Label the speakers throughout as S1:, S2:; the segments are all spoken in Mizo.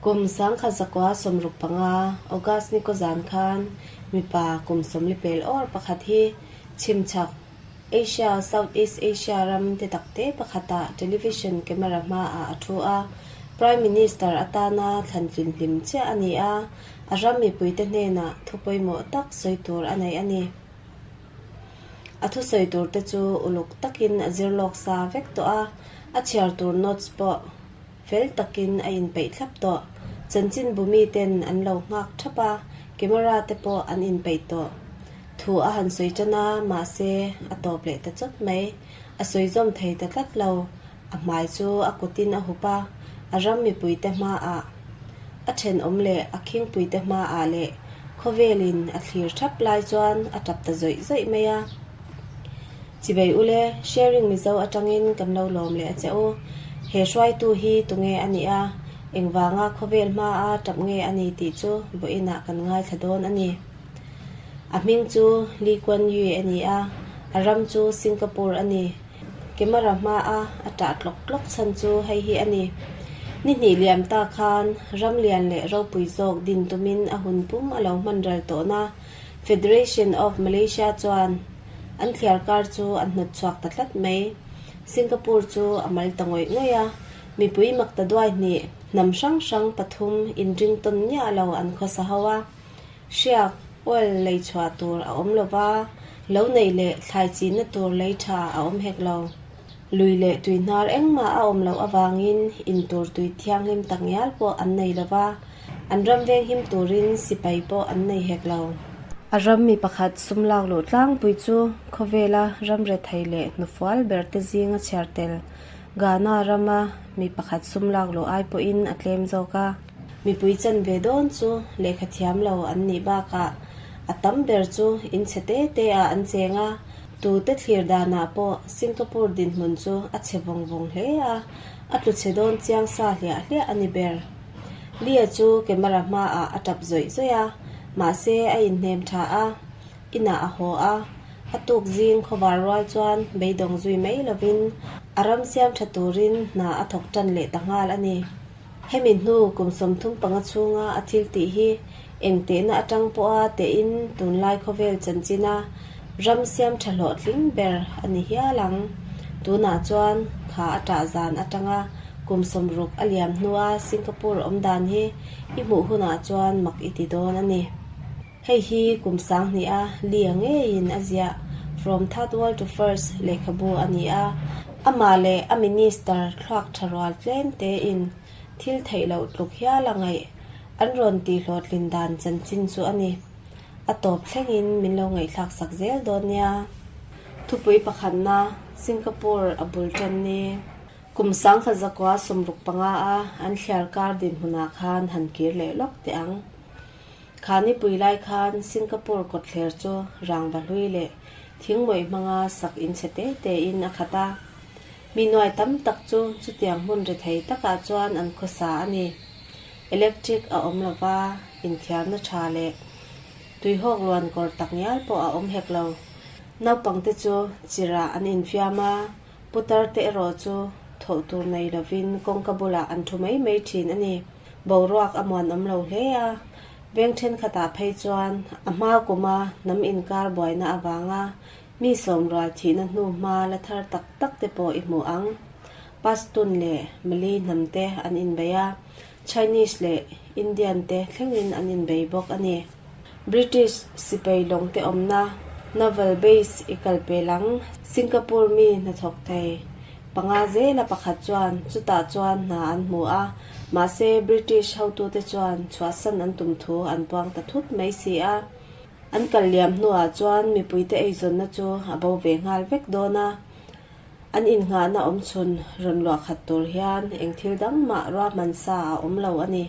S1: Kum 1965, August ni kaw zan khan mipa kum 40 pel awr pakhat hi chhimchhak Asia, South East Asia ram te takte pakhatah television camera hmaah a thu a, Prime Minister atana thlan tlinhlim chiah a ni a, a ram mipuite hnenah thu pawimawh tak sawi tur a nei a ni. A thusawi tur te chu uluk takin a zir lawk sa vek tawh a, a chhiar tur notes pawh fel takin a inpeih thlap tawh. Chanchinbu miten an lo nghak thap a, camera te pawh an inpeih tawh. Thu a han sawi tan a, mahse a tawp leh ta chawt mai. A sawi zawm thei ta tlat lo. A hmai chu a kutin a hup a, a ram mipuite hmaah, a thenawm leh a khingpuite hmaah leh khawvelin a thlir thap lai chuan a tap ta zawih zawih mai a. Chibei ule, Sharing Mizo atangin kan lo lawm leh a che u. He hruaitu hi tunge a nih a, engvanga khawvel hmaa tap nge a ni tih chu vawiinah kan ngaithla dawn a ni. A hming chu Lee Kuan Yew a ni a, a ram chu Singapore a ni. Camera hmaa a tah tlawk tlawk chhan chu hei hi a ni. Ni hnih liam ta khan ram lian leh ropui zawk din tumin a hun pum a lo hman ral tawhna Federation of Malaysia chuan an thliar kar chu a hnawt chhuak ta tlat mai. Singapore chu a mal ta ngawih ngawih a, mipui makta duai hnih hnam hrang hrang pathum inring tawn miah lo an khawsa ho a. Hriak, oil, lei chhuah tur a awm lo va, lo neih leh thlai chinna tur lei tha a awm hek lo. Lui leh tui hnar engmah a awm loh avangin in tur tui thianghlim tak ngial pawh an nei lo va, an ram venghim turin sipai pawh an nei hek lo. A ram mi pakhat sum lak luh tlangpui chu khawvela ram rethei leh hnufual ber te zinga chhiar tel Ghana rama mi pakhat sum lak luh ai pawhin a tlem zawk a. Mipui chan ve dawn chu lehkha thiam lo an nih bakah a tam ber chu in chhe te te ah an cheng a, tute thlir danah pawh Singapore dinhmun chu a chhe vawng vawng hle a, a tlu chhe dawn chiang sa hliah hliah a ni ber. Lia chu camera hmaah a tap zawih zawih a, mahse a inhnem tha a, inah a haw a, a tuk zing khawvar rual chuan beidawng zui mai lovin a ram siam tha turin hna a thawk tan leh ta nghal a ni. Hemi hnu kum 35 chhunga a thil tih hi eng tehna atang pawha tehin tunlai khawvel chanchina ram siam tha hlawhtling ber a ni hial ang. Tunah chuan kha a tah zan atanga kum 60 a liam hnua Singapore awm dan hi i hmuh hunah chuan mak i ti dawn a ni. Hei hi kum 2000 a Lia ngeiin a ziah From Third World to First lehkhabu a ni a, amah leh a minister thluak tha rual tlem tein thil theih loh tluk hial a ngaih an rawn tihhlawhtlin dan chanchin chu a ni. A tawp thlengin min lo ngaihthlak sak zel dawn nia. Thupui pakhatna, Singapore a bul tan ni. Kum 1965 a an thliar kar dinhmunah khan han kir leh lawk teh ang. Kha nipui lai khan Singapore kawtthler chu rangva hlui leh thingmawih hmanga sak inchhe te tein a khat a. Mi nuai tam tak chu chutiang hmun rethei takah chuan an khawsa a ni. Electric a awm lo va, inthiarna tha leh tuihawk luan kawr tak ngial pawh a awm hek lo. Naupangte chu chirah an infiam a, putar te erawh chu thawh tur nei lovin kawngka bulah an thu mai mai thin a ni. Boruak a muanawm lo hle a, veng thenkhatah phei chuan a hma kuma hnam inkar buaina avanga mi sawmrual thihna hnu hma la thar tak tak te pawh i hmu ang. Pashtun leh Malay hnam te an inbei a, Chinese leh Indian te thlengin an inbei bawk a ni. British sipai lawng te awmna Naval Base i kal pel ang. Singapore mi hnathawk thei panga zela pakhat chuan chutah chuan hna an hmu a, mahse British hotute chuan chhuahsan an tum thu an puang ta thut mai si a. An kal liam hnuah chuan mipuite eizawnna chu a bo ve nghal vek dawn a, an innghahna awmchhun rawn luah khat tur hian eng thil dang mah ruahman sa a awm lo a ni.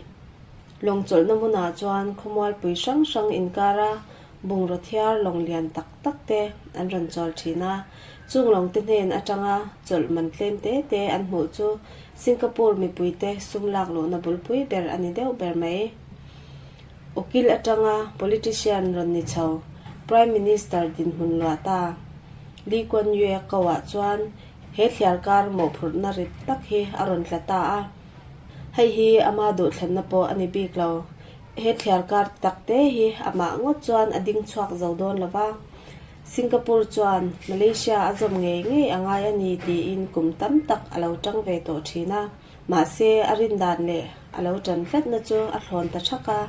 S1: Lawng chawlhna hmunah chuan khawmualpui hrang hrang inkara bungraw thiar lawng lian tak tak te an rawn chawl thin a, chung lawng te hnen atanga chawlh man tlem te te an hmuh chu Singapore mipuite sum lak luhna bulpui ber a ni deuh ber mai. Ukil atanga politician rawn ni chho Prime Minister dinhmun luah ta Lee Kuan Yew ko ah chuan he thliar kar mawhphurhna rit tak hi a rawn tla ta a. Hei hi ama duhthlanna pawh a ni bik lo. He thliar kar tak te hi amah ngawt chuan a ding chhuak zo dawn lo va. Singapore chuan Malaysia a zawm ngei ngei a ngai a ni tiin kum tam tak a lo tang ve tawh thin a. Mahse, a rin dan leh a lo tan tlatna chu a thlawn ta thak a.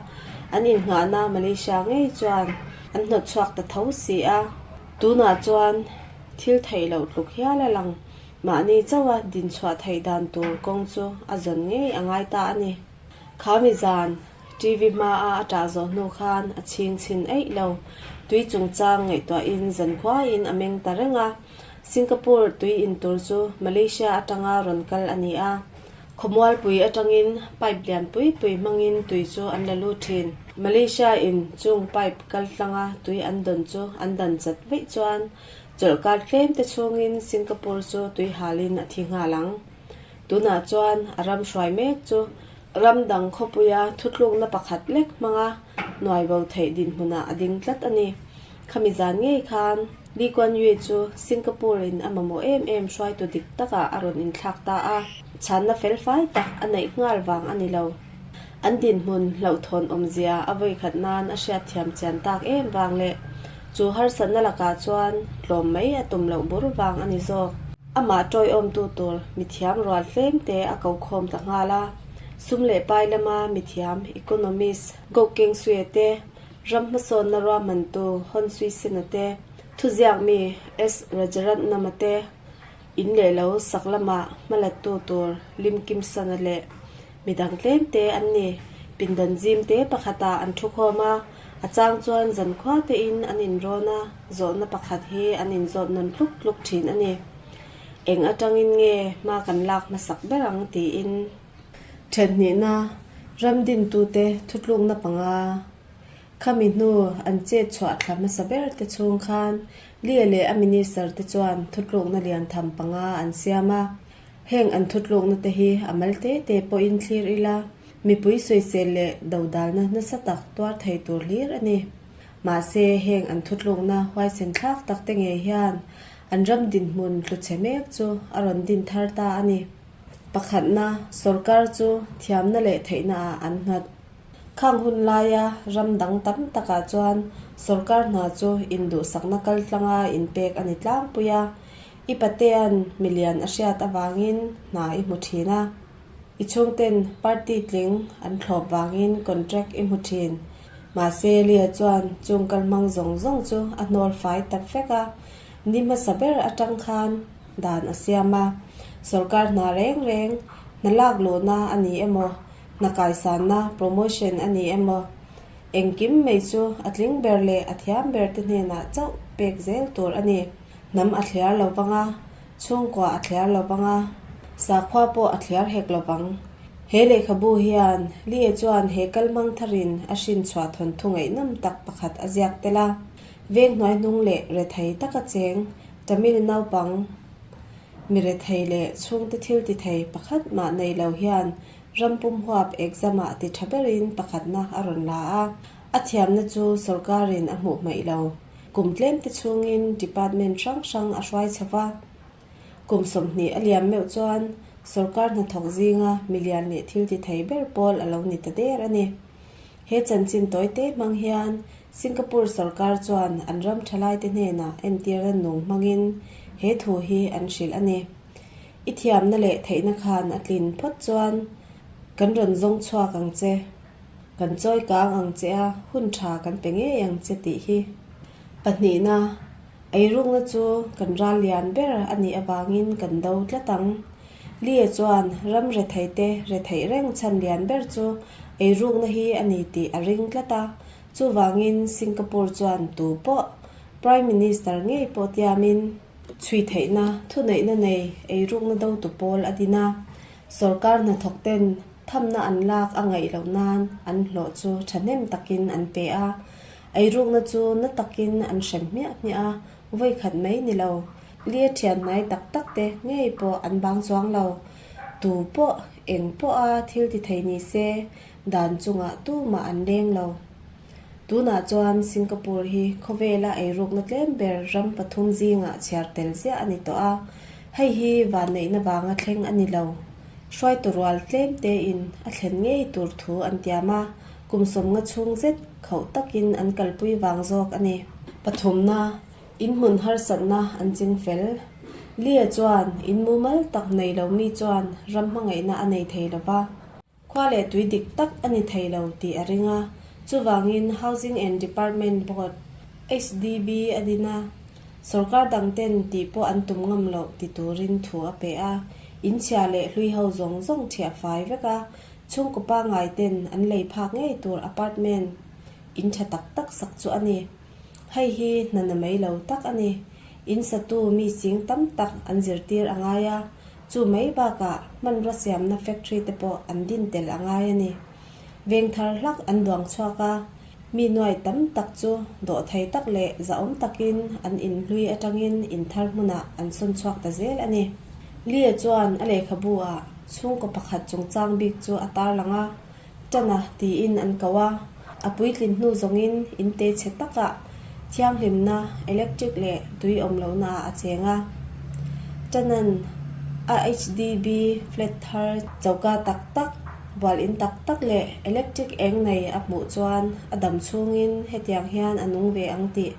S1: An innghahna Malaysia ngei chuan an hnawt chhuak ta tho si a. Tunah chuan thil theih loh tluk hial a lang. Mahni chauha dinchhuah theih dan tur kawng chu a zawn ngei a ngai ta a ni. Kha mi zan, TV hmaa a ṭah zawh hnu khan a chhing chhin eih lo. Tui chungchang ngaihtuahin zankhuain a meng ta reng a. Singapore tui in tur chu Malaysia atanga rawn kal a ni a. Khawmualpui atangin pipe lian pui pui hmangin tui chu an la lut thin. Malaysia in chung pipe kal tlanga tui an dawn chu an dan chat veih chuan Chawlhkar tlem te chhungin Singapore chu tui halin a thi nghal ang. Tunah chuan a ram hruai mek chu ram dang khawpuia thutlukna pakhat lek hmanga nuai bo theih dinhmunah a ding tlat a ni. Khami zan ngei khan Lee Kuan Yew chu Singapore in a mamawh em em hruaitu dik takah a rawn inthlak ta a, chhanna felfai tak a neih nghal vang a ni lo. An dinhmun hlauhthawn awmzia a vawikhat nan a hriatthiam chian tak em vang leh chu harsatna lakah chuan tlawm mai a tum loh bur vang a ni zawk. Amah tawiawmtu tur mithiam rual tlem te a ko khawm ta nghal a, sum leh pai lama mithiam, economist, Goh Keng Sue te, ram hmasawnna ruahmantu Hon Sui Sena te, thuziakmi S Rajaratnam-a te, in leh lo sak lamah hmalattu tur Lim Kim San-a leh Midang tlem te an ni. Pindan zim te pakhatah an thu khawm a, a chang chuan zankhua tein an inrawn a, zawhna pakhat hi an inzawt nawn tluk tluk thin a ni. Eng atangin nge hma kan lak hmasak ber ang tiin. Thenhnihna, ram dintute thutlukna panga. Khami hnu an chet chhuah thla hmasa ber te chhung khan Lia leh a minister te chuan thutlukna lian tham panga an siam a. Heng an thutlukna te hi a mal te te pawhin thlir ila, mipui sawisel leh dodalna nasa tak tuar thei tur hlir a ni. Mahse, heng an thutlukna huaisen thlak tak te ngei hian an ram dinhmun tluchhe mek chu a rawn din thar ta a ni. Pakhatna, sorkar chu thiamna leh theihna ah an nghat. Khang hun laia ram dang tam takah chuan sorkar hna chu induhsakna kaltlanga inpek a ni tlangpui a. I patea'n milian a hriat avangin hna i hmu thin a, i chhungten party tling an thlawp vangin contract i hmu thin. Mahse, Lia chuan chung kalhmang zawng zawng chu a hnawl fai tak vek a, ni hmasa ber atang khan dan a siam a. Sorkar hna reng reng, hna lak luhna a ni emaw, hna kaisanna, promotion, a ni emaw, engkim mai chu a tling ber leh a thiam ber te hnenah chauh pek zel tur a ni. Hnam a thliar lo vang a, chhungkua a thliar lo vang a, sakhua pawh a thliar hek lo vang. He lehkhabu hian Lie chuan he kalhmang tharin a hrin chhuah thawnthu ngaihnawm tak pakhat a ziak tel a, veng hnuai hnung leh rethei taka cheng Tamil naupang mi rethei leh chhungte thil ti thei pakhat mah nei lo hian ram pum huap exam-ah ti tha berin pakhatna a rawn la a, a thiamna chu sawrkarin a hmuh hmaih lo. Kum tlemte chhungin department hrang hrang a hruai chho va. Kum 20 a liam meuh chuan sorkar hnathawk zinga milian leh thil ti thei ber pawl a lo ni ta der a ni. He chanchin tawite hmang hian Singapore sorkar chuan an ram thalaite hnenah entirna nung hmangin he thu hi an hrilh a ni. I thiamna leh theihna khan a tlin phawt chuan kan rawn zawng chhuak ang che. Kan chawi kang ang che a, hun tha kan pe ngei ang che tih hi. Pahnihna, eirukna chu kan ral lian ber a nih avangin kan do tlat ang. Lie chuan ram retheite retheih reng chhan lian ber chu eirukna hi a ni tih a ring tlat a, chuvangin Singapore chuan tu pawh Prime Minister ngei pawh tiamin chhui theihna thuneihna nei eirukna dotu pawl a din a, sorkar hnathawkten Thamna an lak a ngaih loh nan an hlawh chu thahnem takin an pe a, eirukna chu na takin an hrem hmiah hmiah a, vawikhat mai ni lo. Lia thian hnai tak tak te ngei pawh an bang chuang lo. Tu pawh eng pawha thil ti thei ni se, dan chungah tumah an leng lo. Tunah chuan Singapore hi khawvela eirukna tlem ber ram pathum zingah chhiar tel ziah a ni tawh a, hei hi vanneihna vanga thleng a ni lo. Hruaitu rual tlem tein a thlen ngei tur thu an tiam a, kum 50 chhung zet khauh takin an kalpui vang zawk a ni. Pathumna, in hmun harsatna an ching fel. Lee chuan in mumal tak nei lo mi chuan ram hmangaihna a nei thei lo va. Khua leh tui dik tak a ni thei lo tih a ring a, chuvangin Housing and Department Board, HDB, a din a, sorkar dang ten tih pawh an tum ngam loh ti turin thu a pe a, in chhia leh hlui ho zawng zawng thiah fai vek a, chhungkaw pangngai ten an lei phak ngei tur apartment in tha tak tak sak chu a ni. Hei hi hna na mai lo tak a ni. In satu mi sing tam tak an zirtir a ngai a, Chu mai bakah hmanrua siamna factory te pawh an din tel a ngai a ni. Veng thar hlak an duang chhuak a, mi nuai tam tak chu dawhthei tak leh zahawm takin an inhlui atangin in thar hmunah an sawn chhuak ta zel a ni. Lee chuan a lehkhabu ah chhungkaw pakhat chungchang bik chu a tarlang a, Tana tiin an ko a, a puitlin hnu zawngin in te chhe takah thianghlimna, electric leh tui awm lohnaah a cheng a. Tanan a HDB flat thar choka tak tak, bual in tak tak leh electric eng nei a hmuh chuan a dam chhungin hetiang hian a nung ve ang tih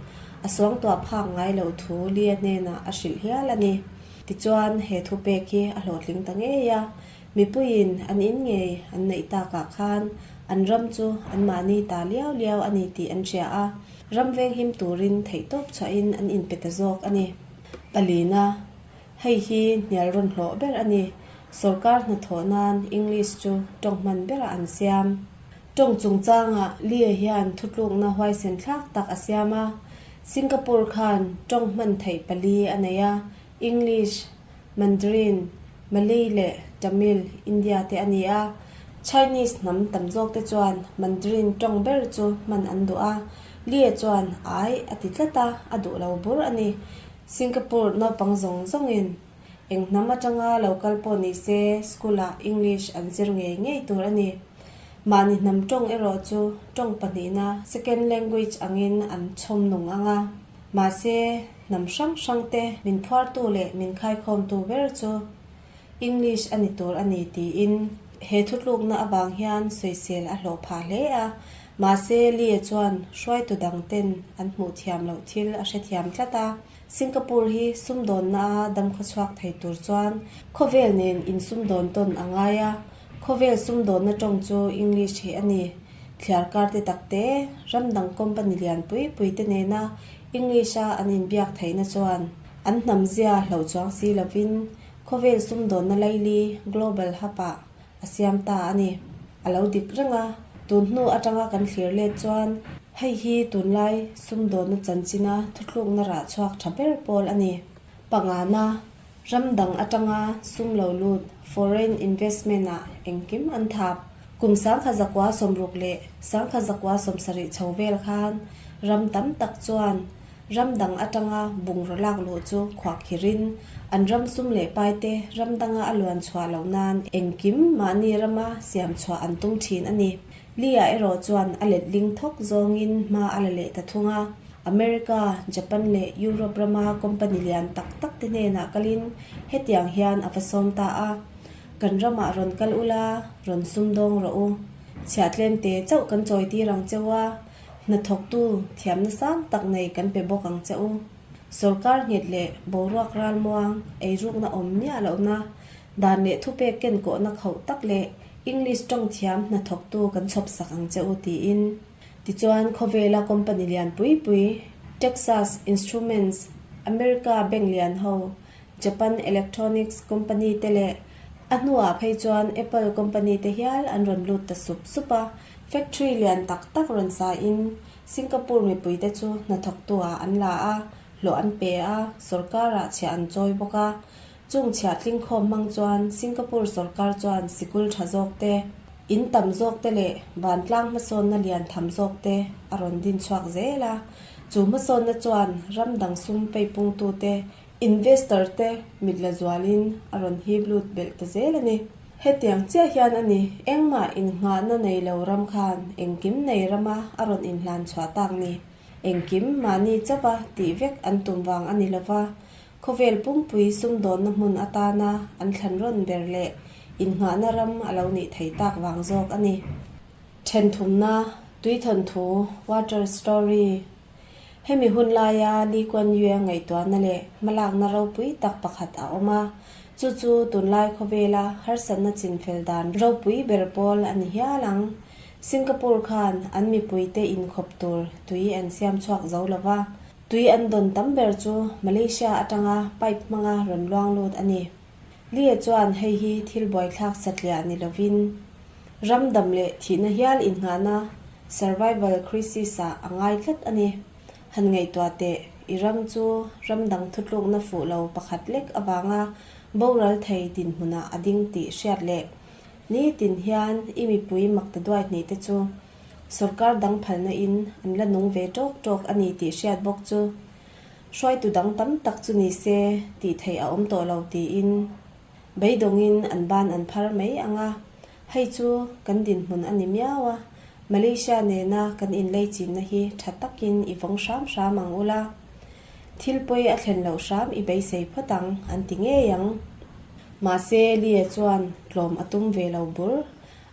S1: a suangtuah phak ngai loh thu Lia hnenah a hrilh hial a ni. Tichuan he thupek hi a hlawhtling ta ngei a, Mipuiin an in ngei an neih takah khan an ram chu anmahni ta liau liau a ni tih an hria a, ram venghim turin theihtawp chhuahin an inpe ta zawk a ni. Palina, Hei hi hnial rawn hlawh ber a ni. Sorkar hnathawh nan English chu tawng hman berah an siam. Tawng chungchangah Lee hian thutlukna huaisen thlak tak a siam a. Singapore khan tawng hman theih pali a nei a, English, Mandarin, Malay leh Tamil, India te a ni a. Chinese hnam tam zawk te chuan Mandarin tawng ber chu hman an duh a, Lie chuan ai a ti tlat a, a duh lo bur a ni. Singapore naupang zawng zawngin eng hnam atanga lo kal pawh ni se school ah English an zir ngei ngei tur a ni. Mahni hnam tawng erawh chu tawng pahnihna, second language, angin an chhawm nung ang a. Mahse, Hnam hrang hrang te min phuartu leh min khaikhawmtu ber chu English a ni tur a ni tiin he thutlukna avang hian sawisel a hlawh phah hle a, mahse Lee chuan hruaitu dang ten an hmuh thiam loh thil a hrethiam tlat a, Singapore hi sumdawnna a damkhawchhuak thei tur chuan khawvel nen insumdawn tawn a ngai a, khawvel sumdawnna tawng chu English hi a ni. Thliar kar te tak te, ram dang company lian pui pui te nena English-a an inbiak theihna chuan an hnamzia hloh chuang si lovin khawvel sumdawnna laili, global hub-ah a siam ta a ni. A lo dik reng a, tun hnu atanga kan thlir let chuan hei hi tunlai sumdawnna chanchina thuthlukna rah chhuak tha ber pawl a ni. Pangana, ram dang atanga sum lo lut, foreign investment-ah engkim an thap. Kum 1960 leh 1970 chho vel khan ram tam tak chuan ram dang atanga bungraw lak luh chu khuah khirin an ram sum leh paite ram danga a luan chhuah loh nan engkim mahni rama siam chhuah an tum thin a ni. Lee-ah erawh chuan a letling thawk zawngin hma a la leh ta thung a. America, Japan leh Europe rama company lian tak tak te hnenah kalin hetiang hian a va sawm ta a. Kan ramah rawn kal ula, rawn sumdawng rawh u. Chhiah tlemte chauh kan chawi tir ang che u a, hnathawktu thiamna sang tak nei kan pe bawk ang che u. Sorkar nghet leh boruak ralmuang, eirukna awm miah lohna, dan leh thupek kenkawhna khauh tak leh English tawng thiam hnathawktu kan chhawp sak ang che u tiin. Tichuan khawvela company lian pui pui, Texas Instruments, America bank lian ho, Japan Electronics Company te leh a hnuah phei chuan Apple Company te hial an rawn lut ta sup sup a, factory lian tak tak rawn sa in Singapore mipui te chu hnathawktu ah an la a, hlawh an pe a, sorkar ah chhiah an chawi bawk a. Chung chhiah tlingkhawm hmang chuan Singapore sorkar chuan sikul tha zawk te, in tam zawk te leh vantlang hmasawnna lian tham zawk te a rawn din chhuak zel a. Chu hmasawnna chuan ram dang sum peipungtu te Investor te mit la zualin a rawn hip lut belh ta zel a ni. Hetiang chiah hian a ni, engmah innghahna nei lo ram khan engkim nei rama a rawn inhlan chhuah tak ni. Engkim mahni chauha tih vek an tum vang a ni lova, khawvel pumpui sumdawnna hmun atana an thlan rawn ber leh. Innghahna ram a lo nih thei tak vang zawk a ni. Thenthumna, Tui thawnthu, Water Story, Hemi hun laia Lee Kuan Yew-a ngaihtuahna leh hmalakna ropui tak pakhat a awm a, chu chu tunlai khawvela harsatna chinfel dan ropui ber pawl a ni hial ang. Singapore khan an mipuite inkhawp tur tui an siam chhuak zo lo va, tui an dawn tam ber chu Malaysia atanga pipe hmanga rawn luang lut a ni. Lee chuan hei hi thil buaithlak satliah ni lovin ram dam leh thihna hial innghahna, survival crisis-ah a ngai tlat a ni. Han ngaihtuah teh, i ram chu ram dang thutlukna fuh lo pakhat lek avanga boral thei dinhmunah a ding tih hriat leh nitin hian i mipui makta duai hnih te chu sorkar dang phalna in an la nung ve tawk tawk a ni tih hriat bawk chu Hruaitu dang tam tak chu ni se tih theih a awm tawh lo tiin beidawngin an ban an phar mai ang a, hei chu kan dinhmun a ni miau a, Malaysia nena kan inlei chinna hi tha takin i vawng hram hram ang ula, thil pawi a thlen loh hram i beisei phawt ang an ti ngei ang. Mahse Lee chuan tlawm a tum ve lo bur,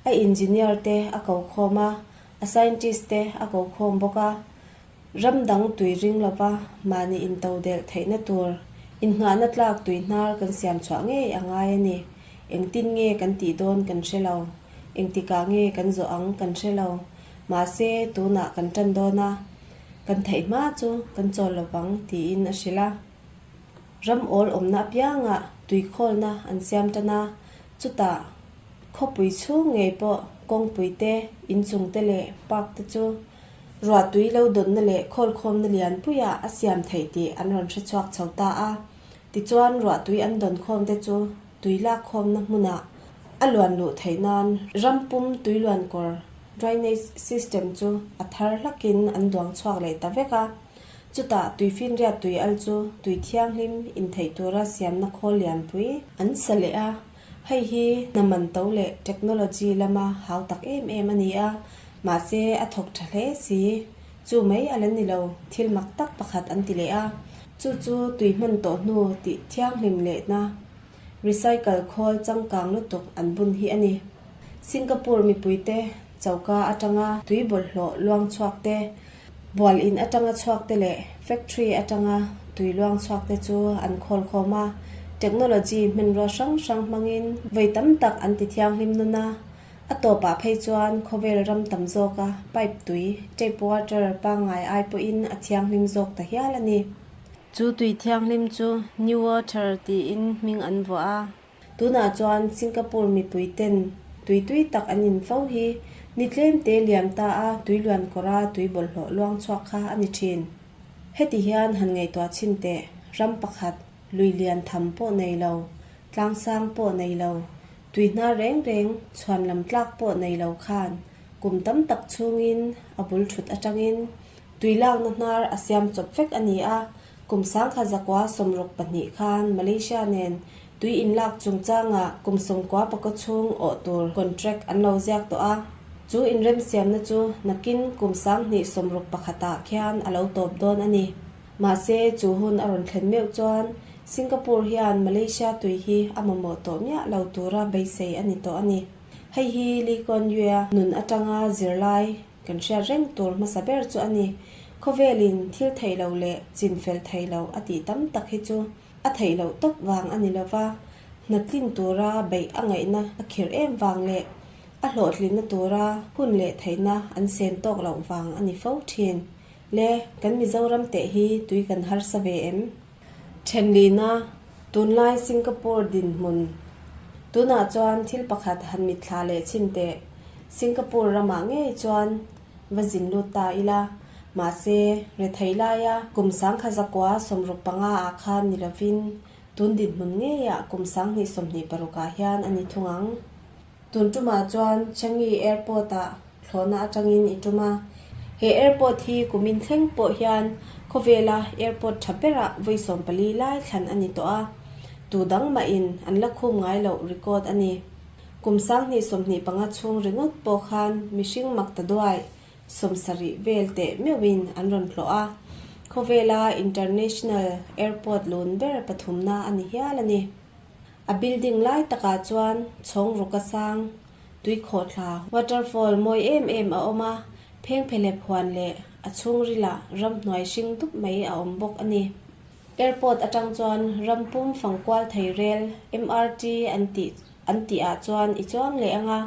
S1: a engineer te a ko khawm a, a scientist te a ko khawm bawk a, Ram dang tui ring lova mahni intodelh theihna tur innghahna tlak tui hnar kan siam chhuah ngei a ngai a ni. Engtin nge kan tih dawn kan hre lo. Engtikah nge kan zawh ang kan hre lo. Mahse, tunah kan tan dawn a, kan theih hma chu kan chawl lovang tiin a hrilh a. Ram awl awmna apiangah tuikhawlna an siam tan a, chutah khawpui chhung ngei pawh kawngpui te, inchung te leh park te chu Ruah tui lo dawnna leh khawlkhawmna lianpuiah a siam theih tih an rawn hre chhuak chho ta a. Tichuan, ruah tui an dawn khawm te chu tui lak khawmna hmunah a luan luh theih nan ram pum tui luan kawr, drainage system, chu a thar hlakin an duang chhuak leh ta vek a. Chutah tuifinriat tui al chu tui thianghlim intheih tura siamna khawl lianpui an sa leh a. Hei hi hna man to leh technology lama hau tak em em a ni a, mahse a thawk tha hle si. Chu mai a la ni lo, thil mak tak pakhat an ti leh a, chu chu tui hman tawh hnu tih thianghlim lehna recycle khawl changkang lutuk an bun hi a ni. Singapore mipuite choka atanga tui bawlhhlawh luang chhuak te, Bual in atanga chhuak te leh factory atanga tui luang chhuak te chu an khawl khawm a, technology hmanrua hrang hrang hmangin vawi tam tak an ti thianghlim nawn a, a tawpah phei chuan khawvel ram tam zawka pipe tui, tap water, pangngai ai pawhin a thianghlim zawk ta hial a ni. Chu tui thianghlim chu New Water tiin hming an vuah a. Tunah chuan Singapore mipui ten tui tui tak an in fo hi ni tlem te liam ta a tui luan kawra tui bawlhhlawh luang chhuak kha a ni thin. Heti hian han ngaihtuah chhin teh, ram pakhat, lui lian tham pawh nei lo, tlang sang pawh nei lo, tui hnar reng reng chhuan lam tlak pawh nei lo khan kum tam tak chhungin a bul thut atangin tui lakna hnar a siam chawp vek a ni a, Kum 1962 khan Malaysia nen tui inlak chungchangah kum 90 pakaw chhung awh tur contract an lo ziak tawh a, chu inremsiamna chu nakin kum 2061 ah khian a lo tawp dawn a ni. Mahse, chu hun a rawn thlen meuh chuan Singapore hian Malaysia tui hi a mamawh tawh miah lo tura beisei a ni tawh a ni. Hei hi Lee Kuan Yew-a nun atanga zirlai Kan hriat reng tur hmasa ber chu a ni. Khawvelin thil theih loh leh chin fel theih loh a tih tam tak hi chu a theih loh tawp vang a ni lo va, hna tlin tura beih a ngaihna a khirh em vang leh a hlawhtlinna tura hun leh theihna an sen tawk loh vang a ni fo thin. Le, kan Mizoram teh hi tui kan harsa ve em? Thenlina, Tunlai Singapore dinhmun Tunah chuan thil pakhat han mitthla leh chhin teh. Singapore ramah ngei chuan va zin lut ta ila. Mahse, rethei laia kum 1965 ah khan ni lovin tun dinhmun ngeiah kum 2026 ah hian a ni thung ang. Tun tumah chuan Changi Airport-ah thlawhna atangin i tum a. He airport hi kumin thleng pawh hian khawvela airport tha berah vawi 14 lai thlan a ni tawh a, tu dang mahin an la khum ngai loh record a ni. Kum 2025 chhung ringawt pawh khan mihring mak ta duai 70 vel teh meuhin an rawn hlawh a, khawvela international airport lun ber pathumna a ni hial a ni. A building lai takah chuan chhawng ruk a sang, tui khawhthla, waterfall, mawi em em a awm a, phengphehlep huan leh a chhungrilah ramhnuai hring dup mai a awm bawk a ni. Airport atang chuan ram pum fangkual thei rel, MRT, an tih an tihah chuan i chuang leh ang a,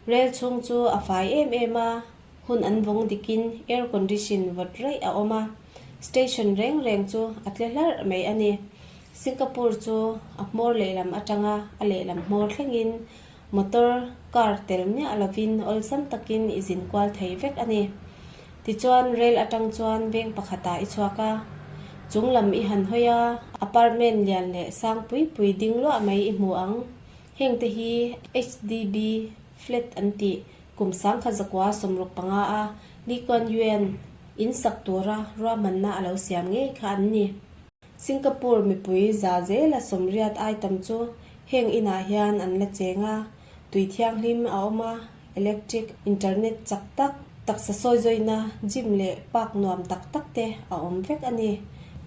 S1: rel chhung chu a fai em em a, hun an vawng dikin air condition vawt raih a awm a, station reng reng chu a tle hlarh mai a ni. Singapore chu a hmawr lehlam atanga a lehlam hmawr thlengin motor, car tel miah lovin awlsam takin i zin kual thei vek a ni. Tichuan rail atang chuan veng pakhatah i chhuak a, chung lam i han hawi a, apartment lian leh sang pui pui ding luah mai i hmu ang. Hengte hi HDB flat an tih Kum 1965 a Lee Kuan Yew-a'n in sak tura ruahmanna a lo siam ngei kha an ni. Singapore mipui za zela 80 ai tam chu heng inah hian an la cheng a, tui thianghlim a awm a, electric, internet chak tak, taksa sawizawiina gym leh park nuam tak tak te a awm vek a ni.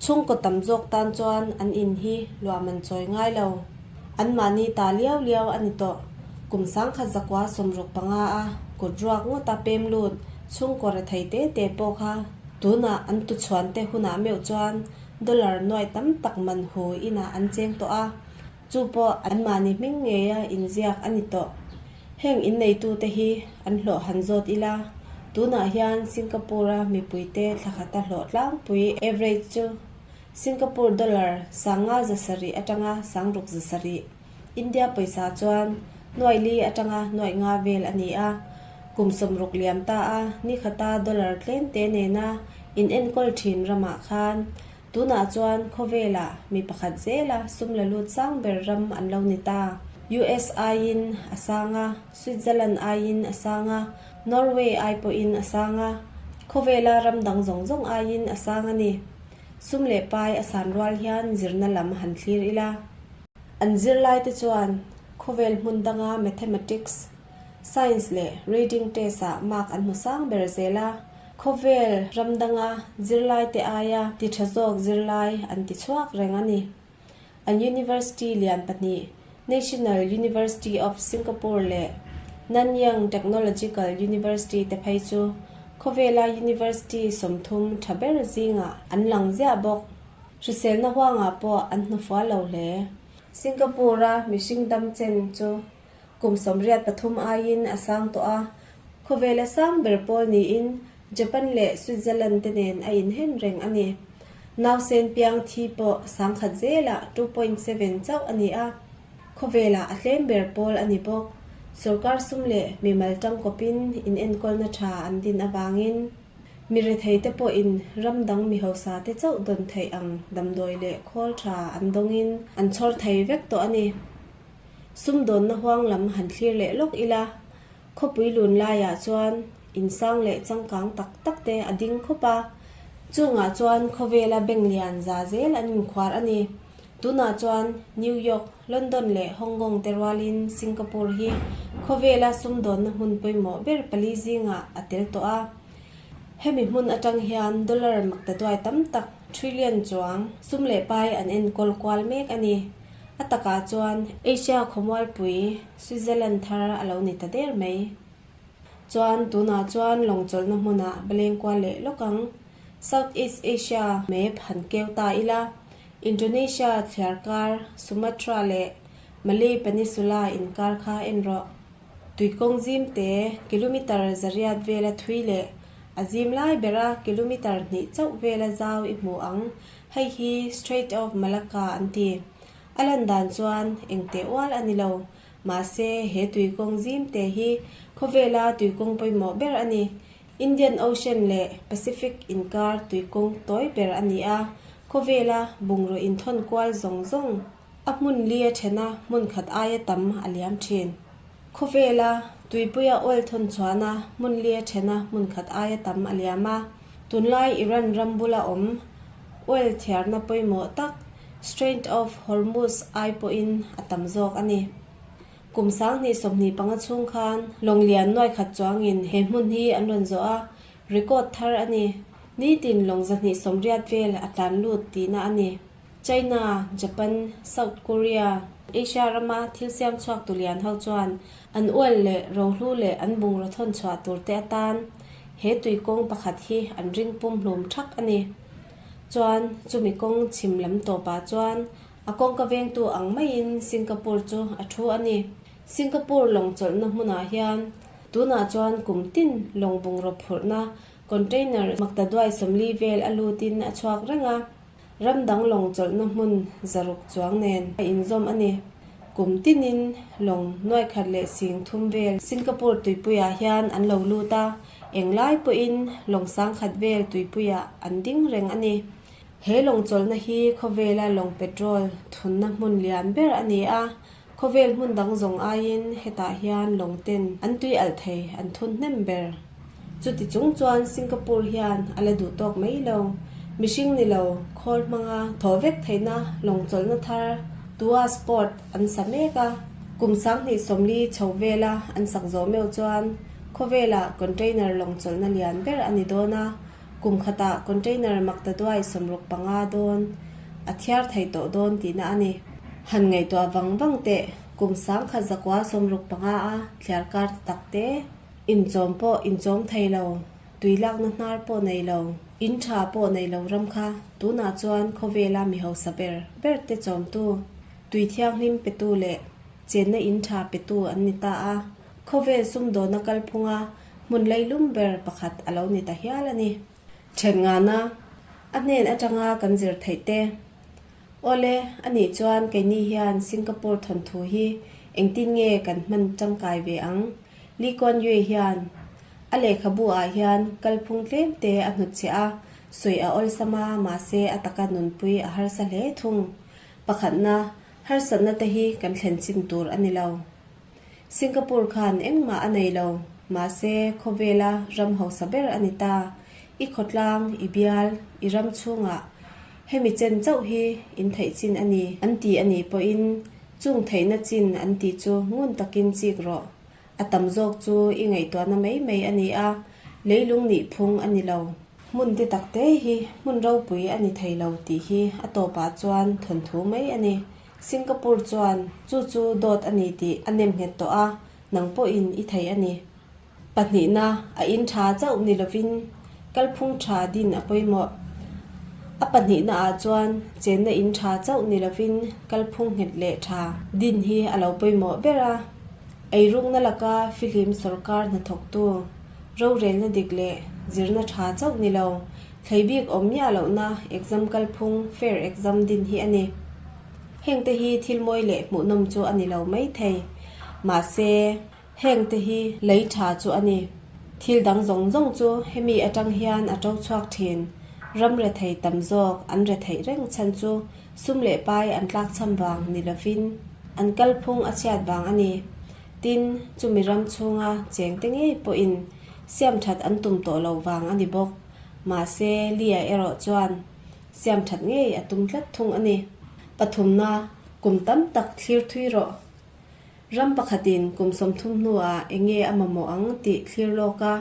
S1: Chhungkaw tam zawk tan chuan an in hi luahman chawi ngai lo. Anmahni ta liau liau a ni tawh. Kum 1965 a kut ruak ngawta pem lut chhungkaw rethei te te pawh kha tunah an tuchhuan te hunah meuh chuan dollar nuai tam tak man hu inah an cheng tawh a, chu pawh anmahni hming ngeia inziak a ni tawh. Heng inneitute hi an hlawh han zawt ila, tunah hian Singapore-a mipuite thlakhata hlawh tlangpui average chu Singapore dollar 5,700 atanga 6,700, India pawisa chuan nuai li atanga nuai nga vel a ni a. Kum 60 liam ta a nikhata dollar tlem te nena inenkawl thin ramah khan tunah chuan khawvelah mi pakhat zela sum la lut sang ber ram an lo ni ta. US aiin a sang a, Switzerland aiin a sang a, Norway ai pawhin a sang a, khawvela ram dang zawng zawng aiin a sang a ni. Sum leh pai a san rual hian zirna lam han thlir ila. An zirlaite chuan khawvel hmun danga Mathematics, Science leh Reading test-ah mark an hmu sang ber zel a, khawvel ram danga zirlaite aia ti tha zawk zirlai an ti chhuak reng a ni. An university lian pahnih, National University of Singapore leh Nanyang Technological University te phei chu khawvela university 30 tha ber zingah an lang ziah bawk. Hriselna huangah pawh an hnufual lo hle. Singapore-a mihring dam chen chu kum 83 aiin a sang tawh a, khawvela sang ber pawl niin Japan leh Switzerland te nen a inhen reng a ni. Nausen piang thi pawh 10,000 zelah 2.7 chauh a ni a, khawvelah a tlem ber pawl a ni bawk. Sorkar sum leh mimal tangkawpin inenkawlna tha an din avangin mi rethei te pawhin ram dang mi hausa te chauh dawn theih ang damdawi leh khawl tha an dawngin an chhawr thei vek tawh a ni. Sumdawnna huang lam han thlir leh lawk ila, Khawpui lun laiah chuan insang leh changkang tak tak te a ding khawp a, chungah chuan khawvela bank lian za zel an inkhuar a ni. Tunah chuan New York, London leh Hong Kong te rualin Singapore hi khawvela sumdawnna hmun pawimawh ber pali zingah a tel tawh a. Hemi hmun atang hian dollar maktaduai tam tak, trillion chuang, sum leh pai an enkawl kual mek a ni. A takah chuan Asia khawmualpui Switzerland thar a lo ni ta der mai. Chuan tunah chuan lawng chawlhna hmunah va leng kual leh lawk ang. South East Asia map han keu ta ila, Indonesia thliar kar Sumatra leh Malay Peninsula inkar kha en rawh. Tuikawng zim te kilometer zariat vela thui leh a zim lai bera kilometer hnih chauh vela zau i hmu ang. Hei hi Strait of Malacca an ti. A lan dan chuan eng teh ual a ni lo. Mahse, he tuikawng zim te hi khawvela tuikawng pawimawh ber a ni. Indian Ocean leh Pacific inkar tuikawng tawi ber a ni a, khawvela bungraw inthawn kual zawng zawng a hmun li a then a, hmun khat aia tam a liam thin. Khawvela tuipuia oil thawn chhuahna hmun li a then a, hmun khat aia tam a liam a. Tunlai Iran ram bula awm oil thiarna pawimawh tak Strait of Hormuz ai pawhin a tam zawk a ni. Kum 2025 chhung khan lawng lian nuai khat chuangin he hmun hi an rawn zawh a, record thar a ni. Nitin lawng 280 vel a tlan lut tihna a ni. China, Japan, South Korea. Asia rama thil siam chhuak tu lian ho chuan an oil leh rohlu leh an bungraw thawn chhuah tur te atan he tui kawng pakhat hi an ring pum hlum thak a ni. Chuan chumi kawng chhim lam tawpah chuan a kawngka vengtu ang maiin Singapore chu a thu a ni. Singapore lawng chawlhna hmunah hian tunah chuan kum tin lawng bungraw phurhna container maktaduai 40 vel a lutin a chhuak reng a. Ram dang lawng chawlhna hmun 600 chuang nen a inzawm a ni. Kum tinin lawng nuai khat leh sing thum vel Singapore tuipuiah hian an lo lut a, englai pawhin lawng 10,000 vel tuipuiah an ding reng a ni. He lawng chawlhna hi khawvela lawng petrol thunna hmun lian ber a ni a, khawvel hmun dang zawng aiin hetah hian lawng ten an tui alh thei an thun hnem ber. Chuti chung chuan Singapore hian a la duh tawk mai lo. Mihring ni lo, khawl hmanga thaw vek theihna lawng chawlhna thar Tuas Port an sa mek a. Kum 2040 chho vela an sak zawh meuh chuan khawvela container lawng chawlhna lian ber a ni dawn a, kum khatah container maktaduai 65 dawn a thiar thei tawh dawn tihna a ni. Han ngaihtuah vang vang teh, kum 1965 a thliar kar ti tak te. Inchawm pawh inchawm thei lo, tui lakna hnar pawh nei lo, in tha pawh nei lo ram kha tunah chuan khawvela mi hausa ber ber te chawmtu, tui thianghlim petu leh chenna in tha petu an ni ta a, khawvel sumdawna kalphunga hmun leilum ber pakhat a lo ni ta hial a ni. Then ngana, a hnen atanga kan zir theih te. Awle, anih chuan keini hian Singapore thawnthu hi engtin nge kan hman tangkai ve ang? Lee Kuan Yew hian a lehkhabu ah hian kalphung tlem te a hnutchhiah a, sawi a awlsam a, mahse a taka nunpui a harsa hle thung. Pakhatna, harsatna te hi kan thlen chin tur a ni lo. Singapore khan engmah a nei lo, mahse khawvela ram hausa ber a ni ta. I khawtlang, i bial, i ram chhungah hemi chen chauh hi in theih chin a ni an ti a nih pawhin chung theihna chin an tih chu ngun takin chik rawh. A tam zawk chu i ngaihtuahna mai mai a ni a, leilung nih phung a ni lo. Hmun te tak te hi hmun ropui a ni thei lo tih hi a tawpah chuan thawnthu mai a ni. Singapore chuan chu chu dawt a ni tih a nem nghet tawh a, nang pawhin i thei a ni. Pahnihna, a in tha chauh ni lovin kalphung tha din a pawimawh. A pahnihna ah chuan chenna in tha chauh ni lovin kalphung nghet leh tha din hi a lo pawimawh ber a. Eirukna laka fihlim sorkar hnathawktu, rorelna dik leh zirna tha chauh ni lo, thlei bik awm miah lohna exam kalphung, fair exam, din hi a ni. Hengte hi thil mawi leh hmuhnawm chu a ni lo mai thei. Mahse. Heng te hi lei tha chu a ni. Thil dang zawng zawng chu hemi atang hian a to chhuak thin. Ram rethei tam zawk an retheih reng chhan chu sum leh pai an tlakchham vang ni lovin an kalphung a chhiat vang a ni. Tin, chumi ram chhunga cheng te ngei pawhin siam that an tum tawh lo vang a ni bawk. Mahse, Lia erawh chuan siam that ngei a tum tlat thung a ni. Pathumna, kum tam tak thlir thui rawh. Ram pakhatin kum 30 hnuah eng nge a mamawh ang tih thlir lawk a,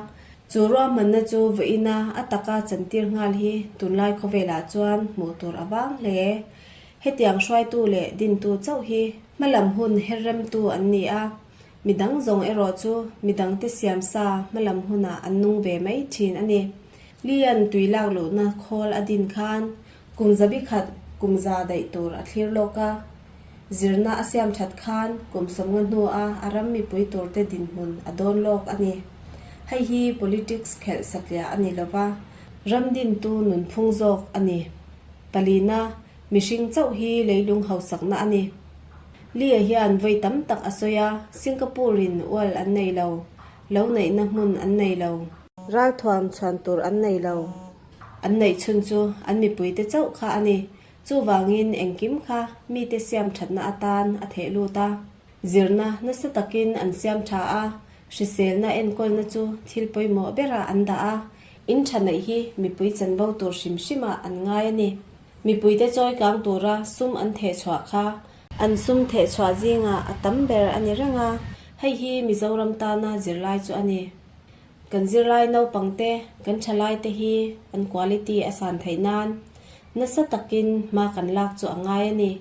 S1: chu ruahmanna chu vawiina a taka chantir nghal hi tunlai khawvelah chuan hmuh tur a vang hle. Hetiang hruaitu leh dintu chauh hi hmalam hun her remtu an ni a, midang zawng erawh chu midangte siamsa hmalam hunah an nung ve mai thin a ni. Lian tui lak luhna khawl a din khan kum zabi khat kum za daih tur a thlir lawk a. Zirna a siam that khan kum 50 hnua a ram mipui turte dinhmun a dawn lawk a ni. Hei hi politics khelh satliah a ni lova, ram dintu nunphung zawk a ni. Palina, mihring chauh hi leilung hausakna a ni. Lee hian vawi tam tak a sawi a, Singapore-in ual an nei lo, lo neihna hmun an nei lo. Ralthuam chhuan tur an nei lo. An neih chhun chu an mipuite chauh kha a ni. Chuvangin engkim kha mite siam thatna atan a theh lut a. Zirna nasa takin an siam tha a, hriselna enkawlna chu thil pawimawh berah an dah a, in tha neih hi mipui chanvo tur hrim hrimah an ngai a ni. Mipuite chawi kang tura sum an theh chhuah kha an sum theh chhuah zingah a tam ber a ni reng a, hei hi Mizoram tana zirlai chu a ni. Kan zirlai naupangte, kan thalaite hi an quality a san theih nan nasa takin hma kan lak chu a ngai a ni.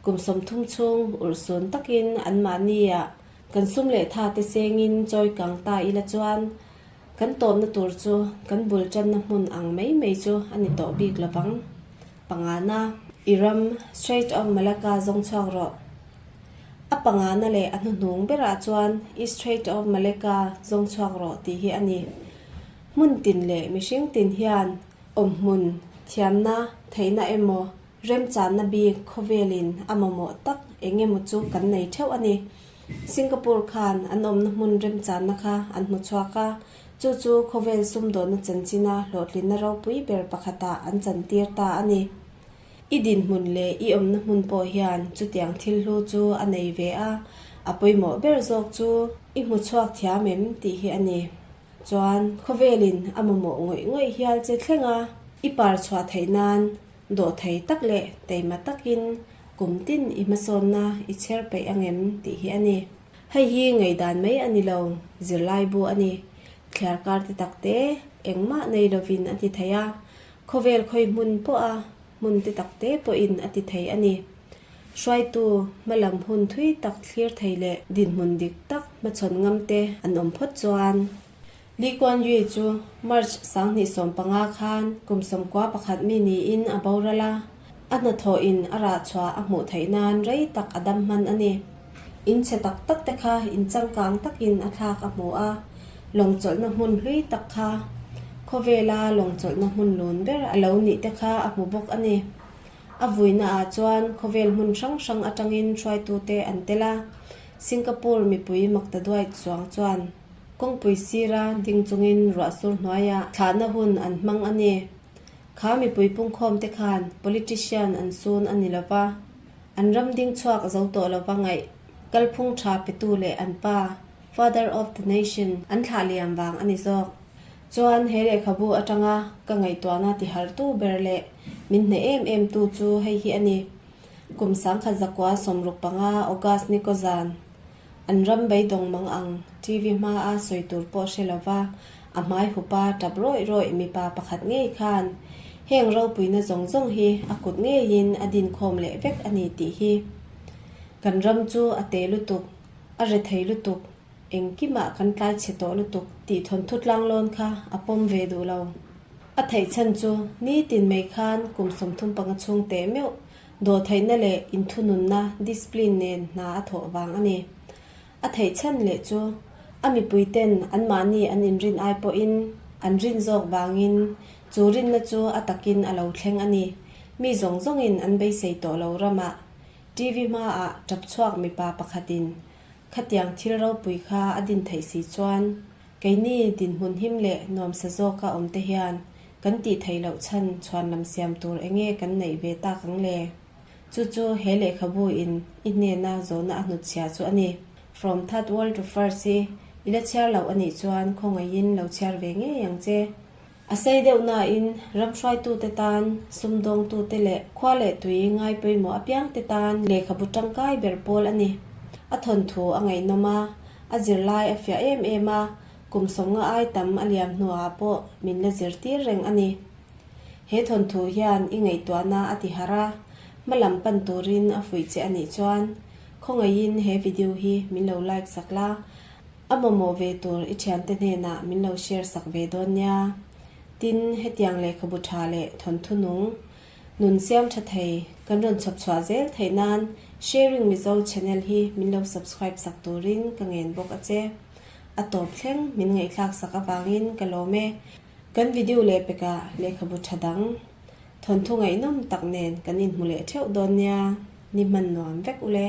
S1: Kum 30 chhung urhsun takin anmahniah kan sum leh tha te sengin chawi kang ta ila chuan kan tawpna tur chu kan bul tanna hmun ang mai mai chu a ni tawh bik lovang. Pangana, I ram, Strait of Malacca zawng chhuak rawh. A pangana leh a hnuhnung berah chuan I Strait of Malacca zawng chhuak rawh tih hi a ni. Hmun tin leh mihring tin hian awmhmun, thiamna, theihna emaw, remchanna bik khawvelin a mamawh tak eng emaw chu kan nei theuh a ni. Singapore khan an awmna hmun remchanna kha an hmu chhuak a, chu chu khawvel sumdawnna chanchina hlawhtlinna ropui ber pakhatah an chantir ta a ni. I dinhmun leh i awmna hmun pawh hian chutiang thil hlu chu a nei ve a, a pawimawh ber zawk chu i hmu chhuak thiam em tih hi a ni. Chuan khawvelin a mamawh ngawih ngawih hial che thleng a, i par chhuah theih nan dawh thei tak leh teima takin kum tin i hmasawnna i chher peih angem tih hi a ni. Hei hi ngaihdan mai a ni lo, zirlai bu a ni. Thliar kar te tak te engmah nei lovin a ti thei a, khawvel khawi hmun pawha hmun te tak te pawhin a ti thei a ni. Hruaitu hmalam hun thui tak thlir thei leh dinhmun dik tak hmachhawn ngam te an awm phawt chuan. Lee Kuan Yew chu March 2015 khan kum 91 mi niin a boral a, a hnathawhin a rah chhuah a hmuh theih nan rei tak a dam hman a ni. In chhe tak tak te kha in changkang takin a thlak a hmu a, lawng chawlhna hmun hlui tak kha khawvela lawng chawlhna hmun lun ber a lo nih te kha a hmu bawk a ni. A vuinaah chuan khawvel hmun hrang hrang atangin hruaitute an tel a, Singapore mipui maktaduai chuang chuan kawngpui sira ding chungin ruahsur hnuaiah thlahna hun an hmang a ni. Kha mipui pungkhawmte khan politician an sun a ni lova, an ram ding chhuak zo tawh lova ngaih kalphung tha petu leh an pa, Father of the Nation, an thlah liam vang a ni zawk. Chuan he lehkhabu atanga ka ngaihtuahna tihartu ber leh min hneh em em tu chu hei hi a ni. Kum 1965 August ni kaw zan, an ram beidawng mang ang TV hmaa sawi tur pawh hre lova a hmai hupa tap rawih rawih mipa pakhat ngei khan heng ropuina zawng zawng hi a kut ngeiin a dinkhawm leh vek a ni tih hi. Kan ram chu a te lutuk, a rethei lutuk. Engkimah kan tlai chhe tawh lutuk tih thawnthu tlanglawn kha a pawm ve duh lo. A theih chhan chu nitin mai khan kum 35 chhung teh meuh dawhtheihna leh inthununna, discipline, nen hna a thawh vang a ni. A theih chhan leh chu a mipuiten anmahni an inrin ai pawhin an rin zawk vangin chu rinna chu a takin a lo thleng a ni. Mi zawng zawngin an beisei tawh lo ramah TV hmaah tap chhuak mipa pakhatin Khatiang thil ropui kha a din theih si chuan keini dinhmun him leh nuamsa zawka awm te hian kan tih theih loh chhan chhuan lam siam tur enge kan neih ve tak ang le? Chu chu he lehkhabu in i hnena zawhna a hnutchhiah chu a ni. From Third World to First hi i la chhiar loh a nih chuan khawngaihin lo chhiar ve ngei ang che. A sei deuh nain ram hruaitute tan, sumdawngtute leh khua leh tui ngai pawimawh apiangte tan lehkhabu tangkai ber pawl a ni. A thawnthu a ngaihnawm a, a zirlai a fiah em em a, kum 50 ai tam a liam hnuah pawh min la zirtir reng a ni. He thawnthu hian i ngaihtuahna a ti harh a, hma lam pan turin a fuih che a nih chuan khawngaihin he video hi min lo like sak la, A mamawh ve tur i thiante hnenah min lo share sak ve dawn nia. Tin, hetiang lehkhabu tha leh thawnthu nung, nun siam tha thei kan rawn chhawp chhuah zel theih nan Sharing Mizo channel hi min lo subscribe sak turin ka ngen bawk a che. A tawp thleng min ngaihthlak sak avangin ka lawm e. Kan video leh pekah lehkhabu tha dang, thawnthu ngaihnawm tak nen kan inhmu leh theuh dawn nia. Ni hman nuam vek ule.